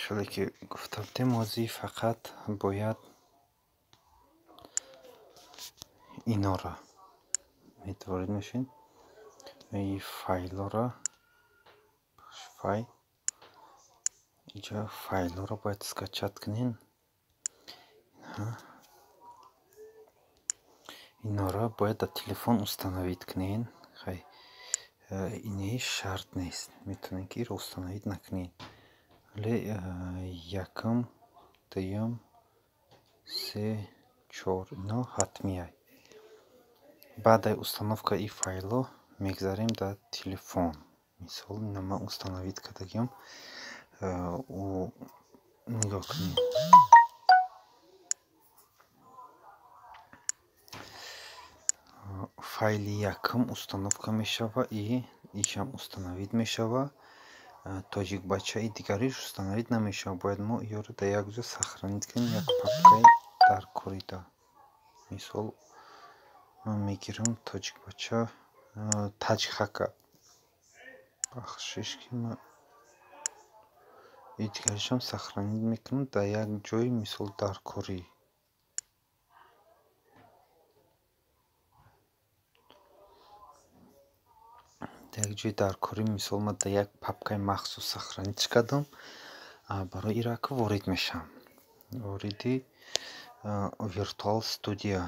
Хеле ки гуфта будем, ҳозир фақат бояд инора ворид мешавем. И файлора, файл, инҷа файлҳоро бояд скачать кунем. Инора бояд дар телефон установить кунем. Хай, ини шарт нест, метавонем ки иро установить накунем. Вале якум, дуюм, се, чор ино ҳатмия. Баъдаи установка и файлҳо мегзарем дар телефон. Мисол, ина ман установить кардагиам, нигоҳ кунед. Файли якум установка мешава и ишам установить мешава. Тоҷикбачаи дигариш установить намешава. Бояд мо иёро дар як ҷо сохранить кунем, як папкаи даркорида. Мисол, ман мегирам тоҷикбача таҷхака. Бахшиш ки ман и дигаришам сохранить мекунам дар як ҷои мисол даркорӣ. Дар як ҷои даркорӣ, мисол, ман дар як папкаи махсус сохранить кардам. Барои ира ки ворид мешавам. Вориди Virtual Studio.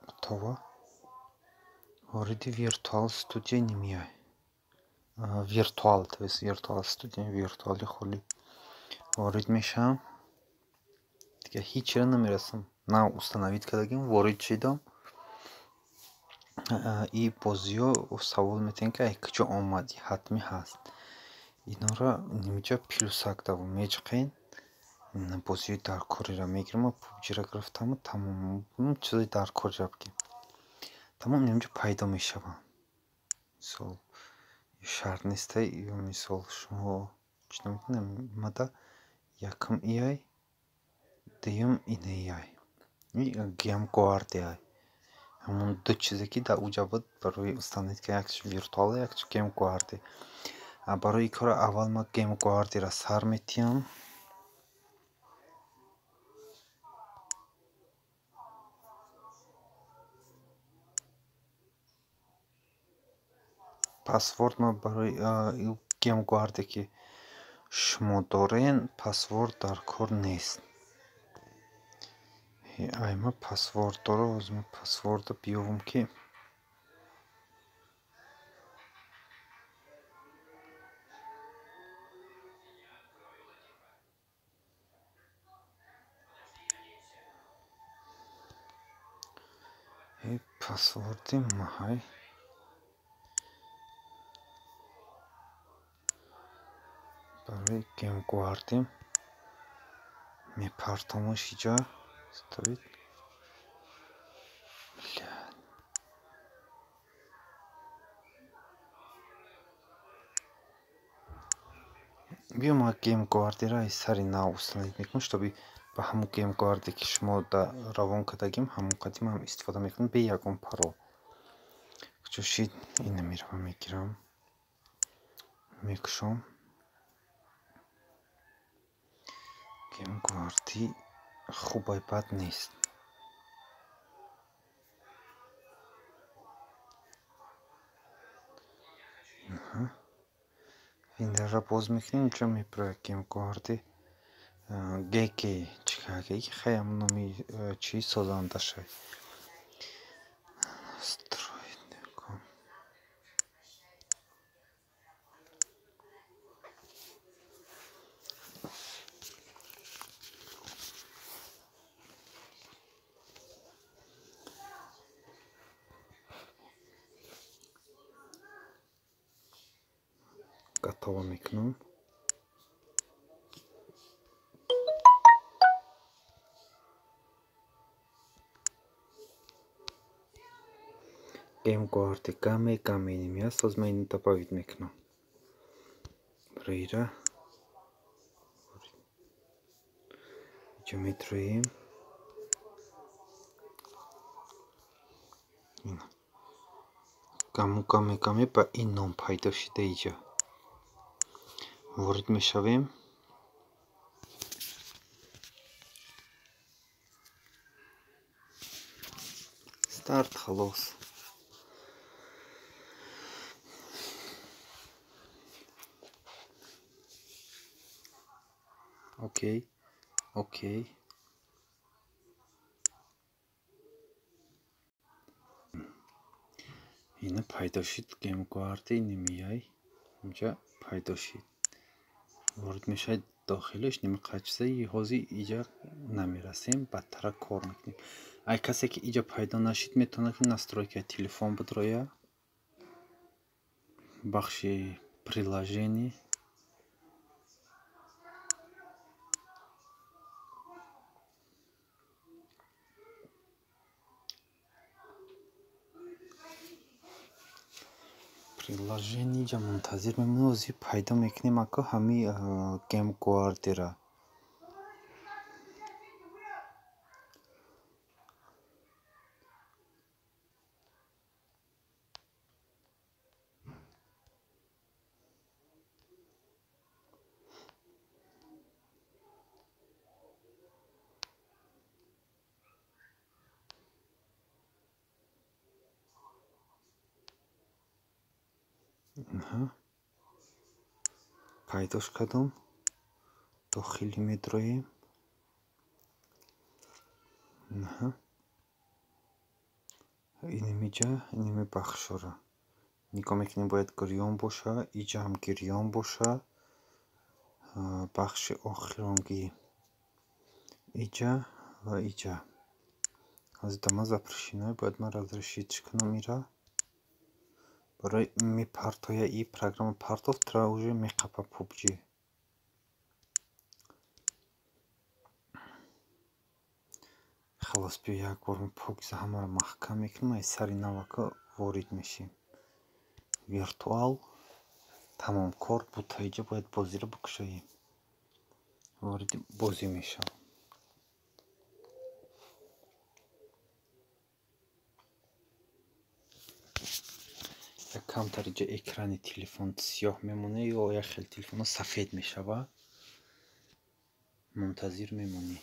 Готово. Вориди Virtual Studio немиёй. Virtual, то есть Virtual Studio, виртуали холӣ. Ворид мешавам. Дигар ҳеҷ чиро намерасам. На установить кардагим, ворид шидам. И бозиҳо савол метиҳанд, ки ай куҷо омад, ҳатмӣ ҳаст. Инора нимиҷа плюсак даво меҷиқен. Бозиҳои даркориро мегирам, ман PUBG-ро гирифтаму тамом чизои даркориро бигем. Тамом нимиҷа пайдо мешаванд. Мисол, шарт нестай, мисол шумо чӣ наметавонед, мада якум иай, дуюм инаиай. И Game Guard ай. Ҳамон ду чизе ки дар уҷа буд барои установить кардан, якш виртуал, якш Game Guard. Барои ин кора аввал ман Game Guard-ро сар метиҳам. Пасворд ман барои Game Guard ки шумо дорен, пасворд дар кор нест. Ай ман пасворд дорам, ҳозир ман пасвордро биёвам ки пасворди маҳай. Барои Game Guard мепартомаш иҷа. Ставить. Бля. Биё ман Game Guard-ро аз сари нав установить мекунам, чтобы ба ҳамон Game Guard ки шумо равон кардагим, ҳамон қадим ҳам истифода мекунам бе ягон парол. Куҷо шид, ина меравам мегирам, мекушом. Game Guard хубай, бад нест. Виндерро боз мекунем, инҷо мебарояд Game Guard GG чӣ хай ҳамон номи чӣ созандашай. Готово мекунам. Game Guard гаме гаме немиаст, ҳозир ман инро добавить мекунам. Барои ира инҷо метроем. Ина. Гамука мекаме ба ин ном пайдо шида иҷа. Ворид мешавем. Старт, халос. Окей, окей. Ина пайдо шид GameGuard немияй. Инҷа пайдо шид. Ворид мешавед дохилаш, ними қачса ҳозир иҷа намерасем, бадтара кор мекунем. Ай касе ки иҷа пайдо нашид, метавонад ки настройкаи телефон бидроя, бахши приложение, приложение иҷа мунтазир мемонем, ҳозир пайдо мекунем ако ҳами GameGuard-ра. Пайдош кардам, дохилӣ медроем. Инамиҷа инами бахшора нигоҳ мекунем, бояд гирён боша, иҷа ҳам гирён боша. Бахши охиронги иҷа ва иҷа. Ҳозир дама запрещено, бояд ман разрешить кунам ира. Барои мепартоя и программа партов тра уже меқапа PUBG. Халос, биё як бор покиза ҳамаро маҳкам мекунем, ай сари навака ворид мешем. Виртуал тамом кор буд, та иҷа бояд бозиро бикушоем. Вориди бозӣ мешавам. Камтар иҷа экрани телефон сиёҳ мемонад ё як хел телефонҳо сафед мешавад. Мунтазир мемонӣ.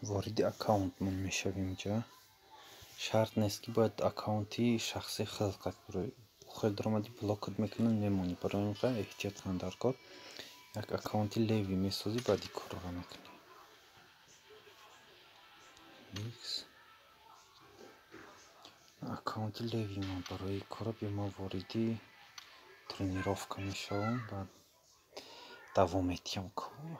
Вориди аккаунтмон мешавем иҷа. Шарт нест ки бояд аккаунти шахсии худат бироӣ. Хел даромадӣ блокат мекунанд, мемонӣ. Барои ин эҳтиёт кун дар кор. Як аккаунти леви месозӣ, баъд ин корро мекунӣ. Аккаунти леви ман барои корро биё ман вориди тренировка мешавам, баъд давом медиҳам корро.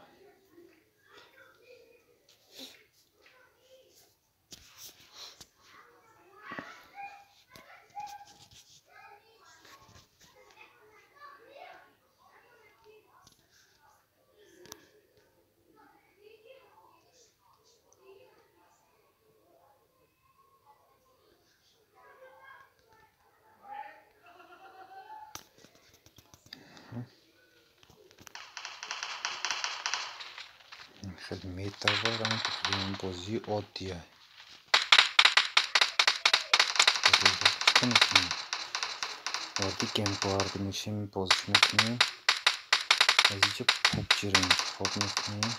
Хеле метавонам бозии оддия. Вориди GameGuard мешем, бозӣ мекунем. Аз инҷа PUBG-ро интихоб мекунем.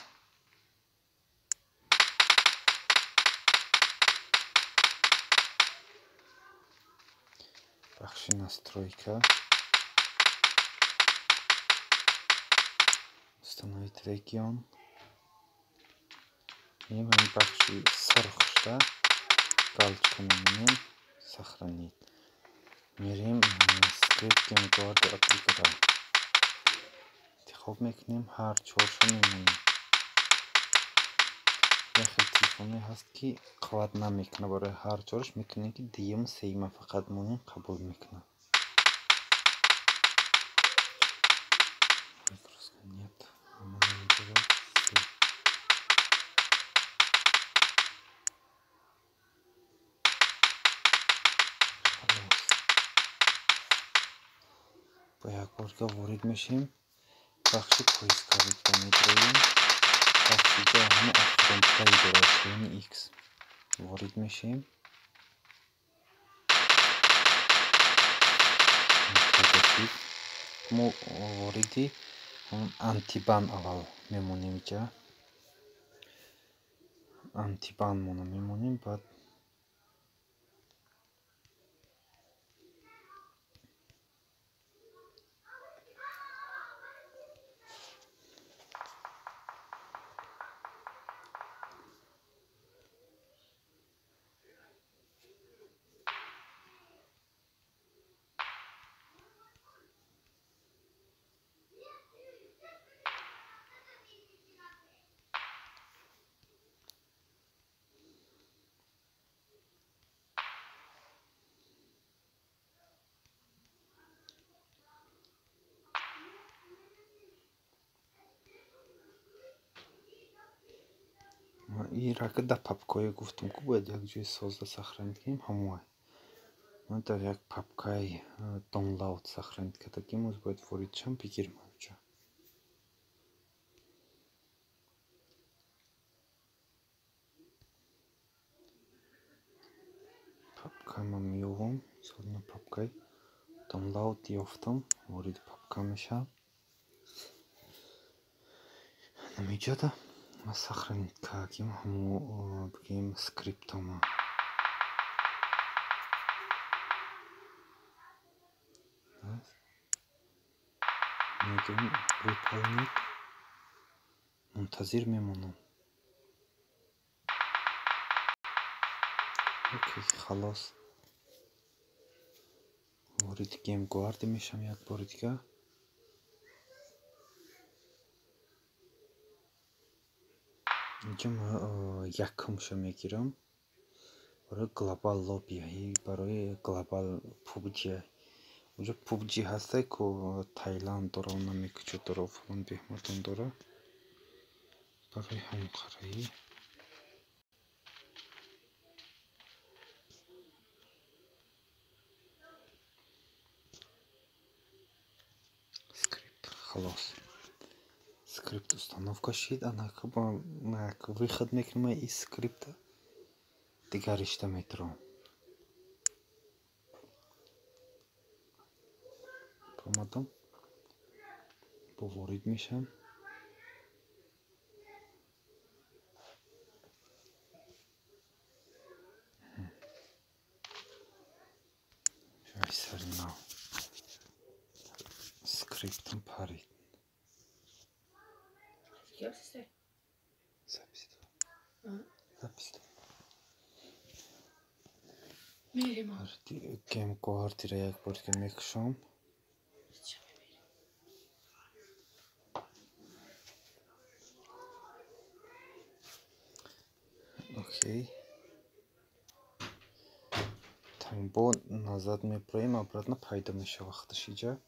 Бахши настройка. Установить регион. Ин бахши сурхшда галочка мемонем, сохранить. Мерем скрыть GameGuard от игра. Интихоб мекунем, ҳар чоршо мемонем. Як хел телефонҳое ҳаст, ки қувват намекунад барои ҳар чораш, метавонем, ки дуюм, сеюма фақат монем, қабул мекунад. Нет, бо як борга ворид мешем, бахши поисковикда медроем, бахши ҷо ҳама охирон плей дорад, поёни X ворид мешем. Мо вориди антибан аввал мемонем, иҷа антибан мона мемонем, баъд ира ки дар папкое гуфтам, ку бояд як ҷои созда сохранить кунем, ҳамоа. Ман дар як папкаи download сохранить кардагим, оз бояд ворид шам, бигирам ҳамҷо. Папка ман меёвам, мисол папкаи download ёфтам, вориди папка мешавам. Намиҷода ман сохранить кардагим ҳамо, бигем, скриптома. Мегирем выполнить, мунтазир мемонам. Окей, халос. Вориди GameGuard мешавам як бори дигар. Инҷа ман якумша мегирам барои глобал лобби, барои глобал PUBG. Унҷо PUBG ҳастай, ку Таиланд дора, намекуҷо дора, фалон беҳмадон дора. Барои ҳамон қараи скрипт, халос. Скрипт установка шид, анака выход мекунам из скрипта, дигар ришта метавонам. Омадам, бо ворид мешавам. Сари нав скриптам парид. Запись. Запись. GameGuard-ира як бор дига мекушам. Окей. Тамом, бо назад меброем, обратно пайдо мешава вақташ иҷа.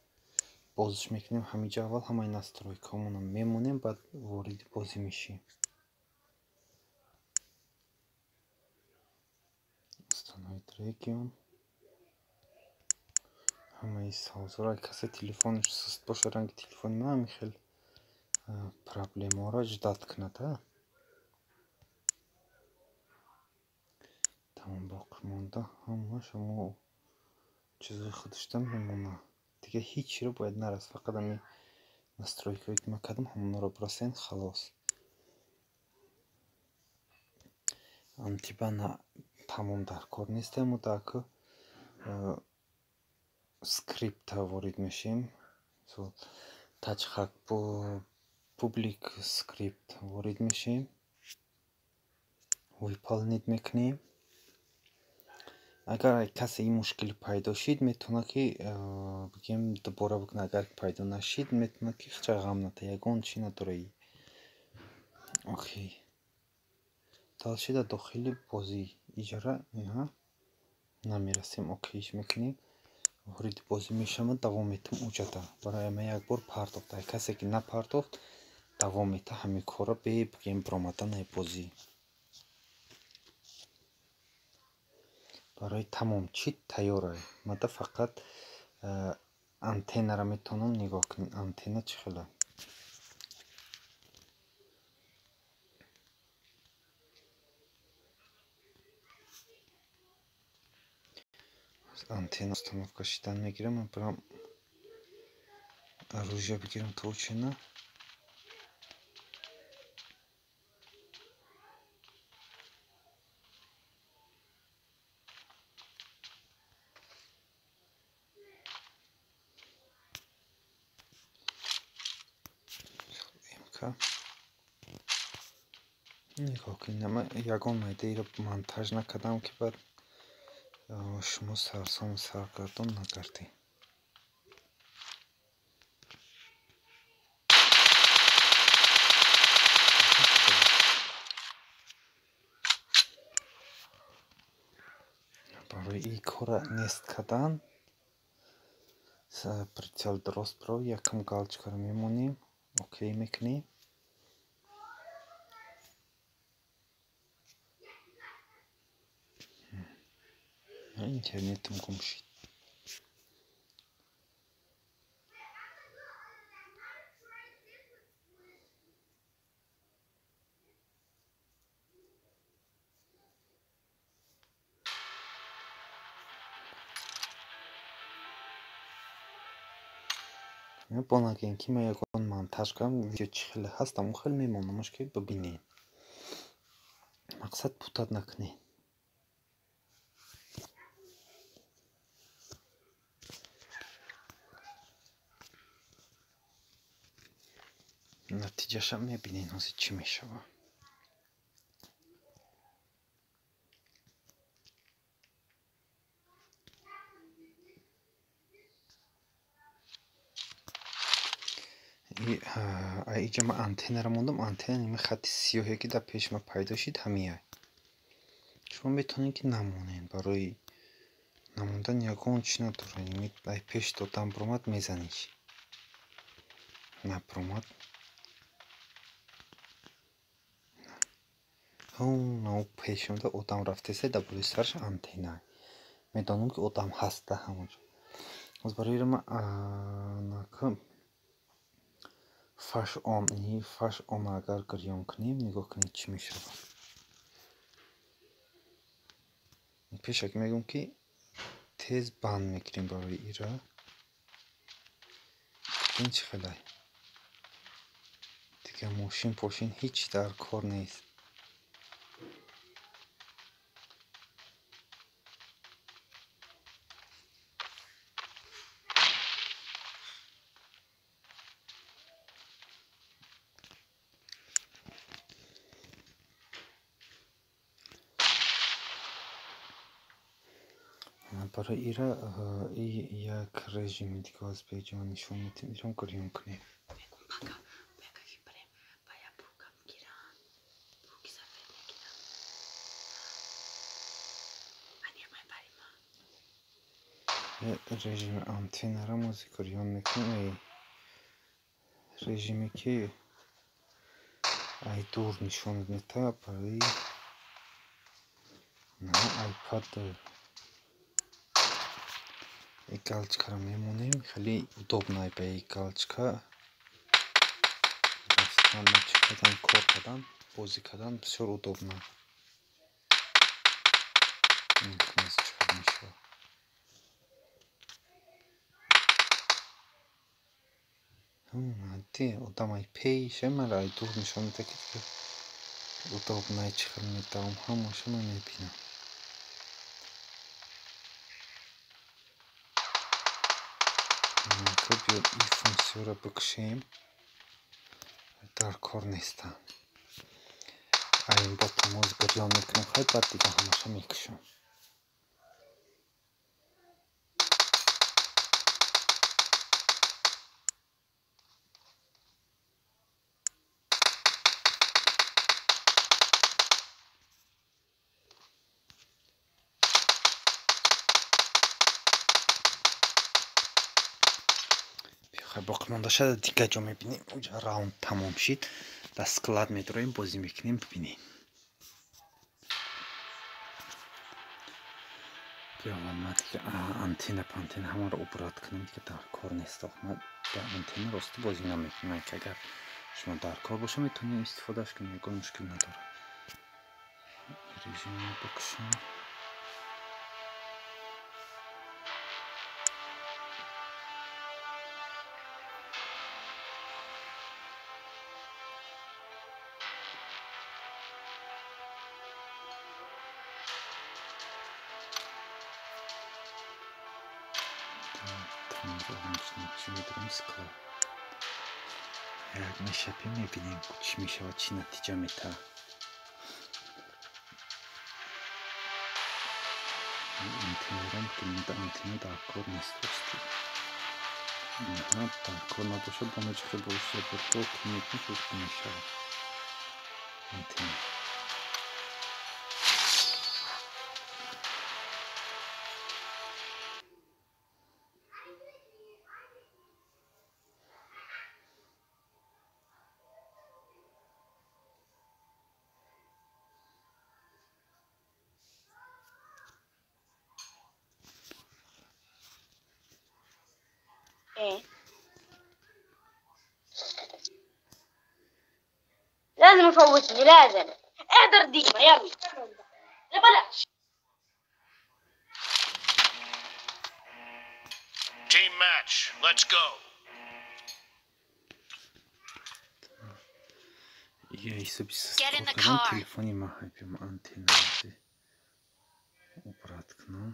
Бозиш мекунем ҳамиҷа, аввал ҳамаи настройкаҳомонро мемонем, баъд вориди бозӣ мешем. Установить регион. Ҳамаи савзҳоро, касе телефонаш суст боша, ранги телефони ман, ҳамин хел проблемаҳоро ждать кунад. Тамом, боқӣ монда ҳамааш ҳамо чизҳои худашда мемонад. Дига ҳеҷ чиро бояд нараст, фақат ҳамин настройкаҳое ки ман кардам, ҳамонҳоро бирасен, халос. Антибана тамом дар кор нестем, мо дар скрипта ворид мешем. Мисол TouchHack public script ворид мешем, выполнить мекунем. Агар касе ин мушкил пайдо шид, метавонад, ки бигем, дубора бикунад. Агар пайдо нашид, метавонад, ки ҳеҷ ғам ната, ягон чи надора. Окей, Дальше дар дохили бозӣ иҷара намерасем, окейш мекунем. Вориди бозӣ мешавам, давом метам уҷада. Барои ман як бор партофт. Ай касе ки напартофт, давом мета ҳамин корро бе бигем баромадан ай бозӣ. Барои тамом чӣ тайёр ай. Мада фақат антеннаро метавонам нигоҳ кунем. Антенна чӣ хела? Антенна установка шидан мегирам. Ман барам оружие бигирам точно. Нигоҳ кунед, ман ягон майдаеро монтаж накардам, ки баъд шумо сарсому саргардон нагардед. Барои ин корро нест кардан прицел дуруст биров, якам галочкаро мемонем, окей мекунем. Интернетам гум шид. Бонагем ки ман ягон монтаж кардам, видео чӣ хеле ҳаст, ҳамон хел мемонамаш, ки бибинед. Мақсад путат накунед. Натиҷаашам мебинед ҳозир чӣ мешавад. Иҷа ман антеннаро мондам. Антенна нима хати сиёҳе ки дар пеши ман пайдо шид, ҳамияй. Шумо метавонед ки намонед. Барои намондан ягон чӣ надорад. Ай пеш додам баромад, мезаниш. Набаромад. Нав пешамда одам рафтеса, дар болои сараш антенна. Медонам ки одам ҳаста ҳамонҷо. Боз барои ира ман фаш он, фаш он агар гирён кунем, нигоҳ кунед чӣ мешавад. Пешак мегӯям ки тез банд мекунем барои ира. Ин чӣ хелай? Дигар мошин пошин ҳеҷ дар кор нест. Барои ира як режими дига аз беҷо нишон медиҳем, ирам гирён кунем. Режими антеннаро мо гирён мекунем. Режиме ки ай дур нишон медиҳад барои айпад. И галочкаро мемонем, хеле удобно ба и галочка рафтан, чӣ кардан, кор кардан, бозӣ кардан бисёр удобно. Мешавад. Одам ай пеш, мара ай дур нишон медиҳад, ки удобно чӣ хел медавам, ҳамаашо ман мебинам. Биёд ин функсияро бикушем, дар кор нестам. Айн бо тамоз гирён мекунам, хай баъд дига ҳамаша мекушам. Хай, боқимондаша дигар ҷо мебинем. Уҷа раунд тамом шид. Дар склад медроем, бозӣ мекунем, бибинем. Биёвам, ман дига антенна пантенна ҳамаро убрать кунам, дига дар кор нест. Ман ба антенна рости бозӣ намекунам, ки агар шумо дар кор боша, метавонед истифодааш кунед, ягон мушкил надорад. Режимро бикушам. Чӣ медорем? Склад як мешапем, мебинем, чӣ мешавад, чӣ натиҷа метаҳад. Антеннарам антенна дар кор нест, рости дар кор набошад, бо меҷхе бошад, мешавад антенна. ايه، لازم يفوتني، لازم اقدر ديما. يلا، لا بلاش. Team match, let's go. Я ҳисоби Get in the car. телефони ман ҳайпиам антеннази убрать кунам.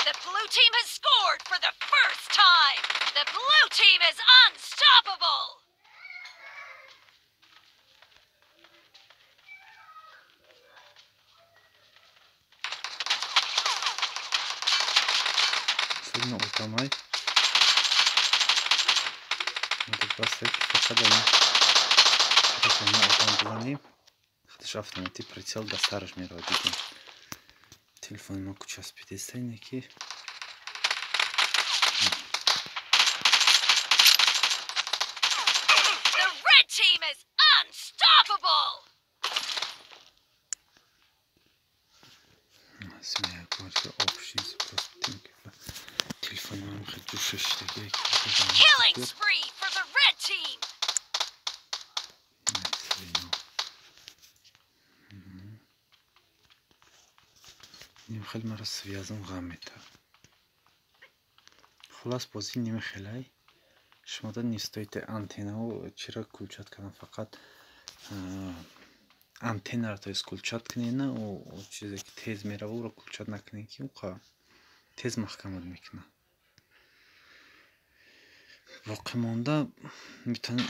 The blue team has scored for the first time. The blue team is unstoppable. Сильно одамай басте, ки фақат ана одам биланем, худаш автоматик прицел да сараш меравад. Дидем, телефони ма кучаспидеста ине ки. The red team is unstoppable. Общий запрос. Телефони ман хеле ҷӯшиштаги. Killing spree for the red team. Ним хеле мара связам ғам метавад. Хулас, бозӣ нима хелай. Шумода не стоит антеннау чира включать кардан, фақат антеннаро то есть включать кунена, чизе ки тез мерава, ӯро включать накунед, ки уқа тез маҳкамат мекунад. Боқимонда метавонед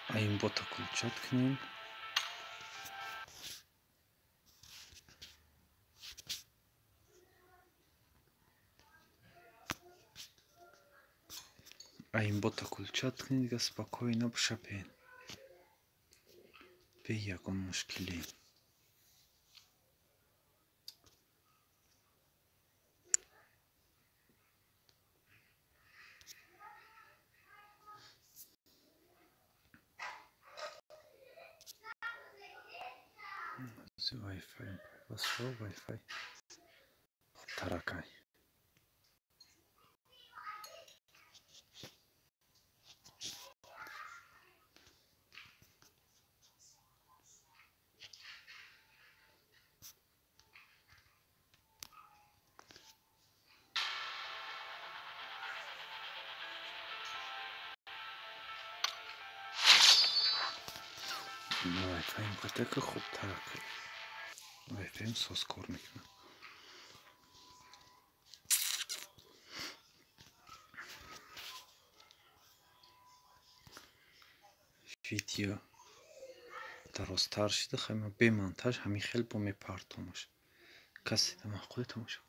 аимбота включать кунед. Аимбота включать кунед, дига спокойно бишапед бе ягон мушкилӣ. Wi-Fi вас Wi-Fi хубтаракай. Wi-Fi қатака хубтарак, Wi-Fi соз кор мекунад. Видео дарозтар шида, хай, ма бе монтаж ҳамин хел бо мепартомаш. Касе да маъқуле, тамошо.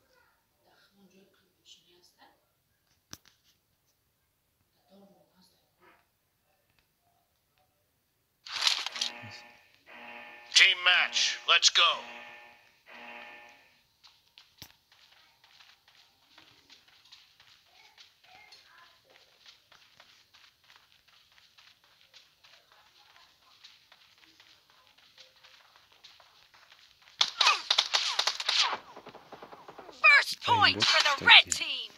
Team match. Let's go. First point for the red team.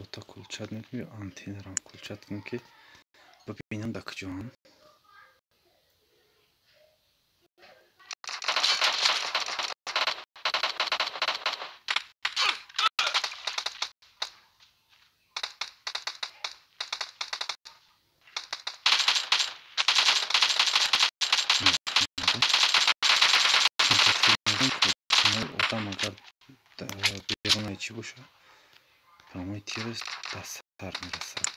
Бота кулчат мекунем, антеннарам кулчат кунем, ки бибинам дар куҷоам. Одам агар берунаи чӣ бошад, прямой тираш ба сар мерасад.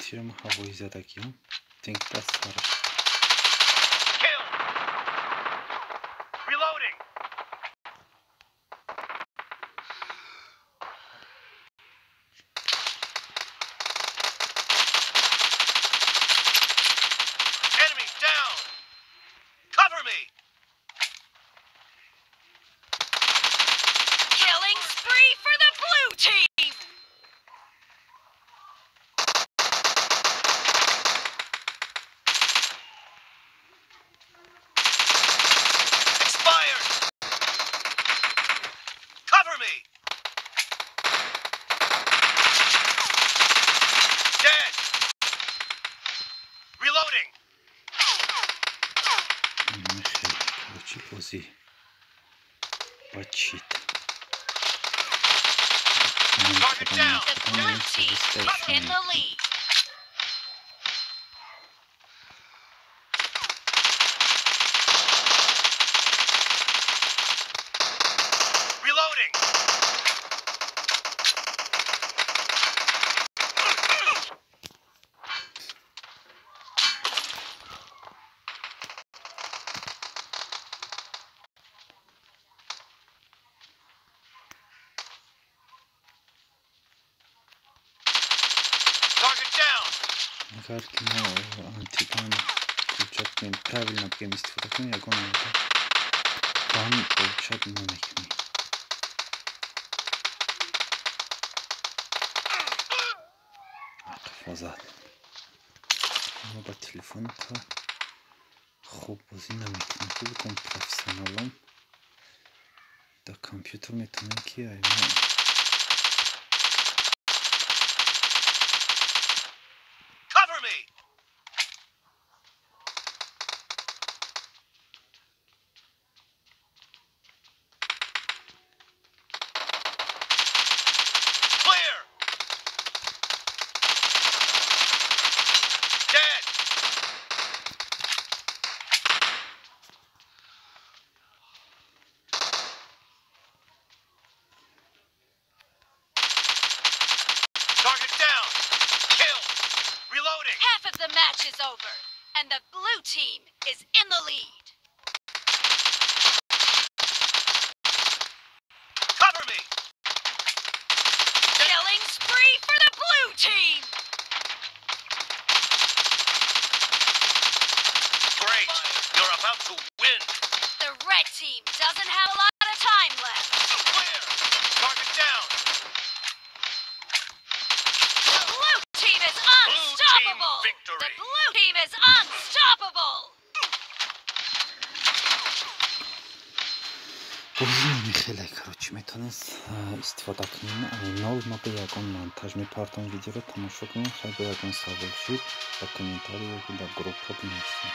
Тирам ҳавои задагиам тинк ба сараш. Killing spree for the blue team. Бозӣ ба чит. The blue team is in the lead. Reloading. Агар ки мо антибан кулчат кунем, правильно бигем истифода кунем, ягон бан кулчат намекунем. Ҳифозат. Мо ба телефон хуб бозӣ намекунем. Хуб кун профессионалон дар компютер метавонем ки ай мо Cover me. Clear. Dead. Target down. Kill. Reloading. Half of the match is over. And the blue team is in the lead. Cover me. Killing spree for the blue team. Great. You're about to win. The red team doesn't have a lot of time left. Clear. Target down. The blue team is unstoppable. Blue team victory. The blue team is unstoppable. Бозӣ намехеле, короче, метавонед истифода кунем. Нол ма ба ягон монтаж мепартам, видеоро тамошо кунем. Хай, ба ягон савол шуд, ба комментарий ё дар группа бинависем.